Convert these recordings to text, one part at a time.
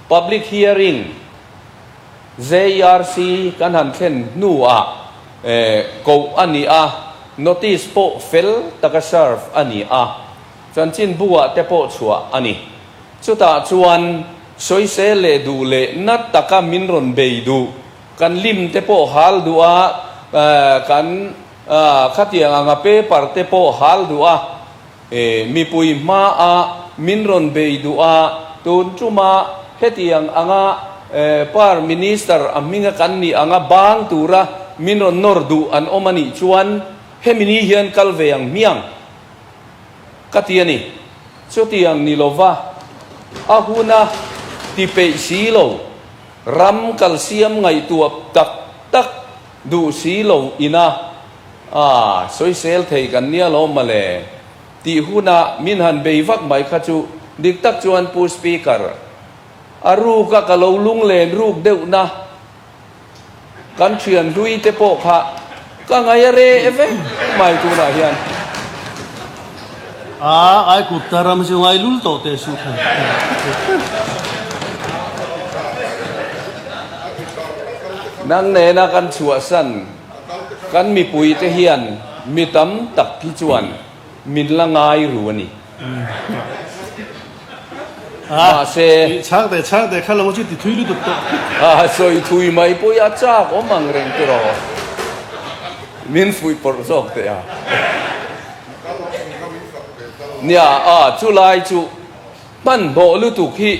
Public Hearing, JRC kan han thlen hnuah koh a ni a, notice pawh fel taka serve a ni a, chanchinbu ah te pawh chhuah a ni. Chutah chuan sawisel leh duh leh na taka min rawn bei duh, kan lim te pawh hal duh a, kan khatiang anga paper te pawh hal duh a, Mipui hmaah min rawn bei duh a, tun ṭuma hetiang anga Par Minister a hminga kan nih anga bang tura min rawn nawr duh an awm a nih chuan hemi ni hian kal ve ang hmiang ka ti a ni. Chutiang ni lova a huna ti peih si lo, ram kalsiam ngaihtuah tak tak duh si lo ina A, sawisel thei kan nia lo mawle tih hunah min han bei vak mai kha chu dik tak chuan Pu Speaker, a ruka ka lo lunglen ruk deuhna kan thian hlui te pawh kha ka ngai a reh vek mai tunah hian. A, ai kut ta ram chu ngai lul tawh teh suh kha. Nang nena kan chhuahsan. Kan mipuite hian mi tam tak hi chuan min la ngai ru a ni. Mahse. Chhang teh chhang teh kha lo chu ti thui lutuk tawh. A sawi thui mai pawh a chak awm ang reng te rawh. Min fuih pawrh zawk teh a. Nia a chulai chu hmanhmawh lutuk hi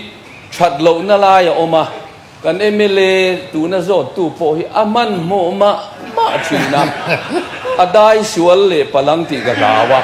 that lohna lai a awm a. Kan mla tuna zawttu pawh hi a hmanhmawh mah mah thin a, a dai sual leh palang tih ka hlau a.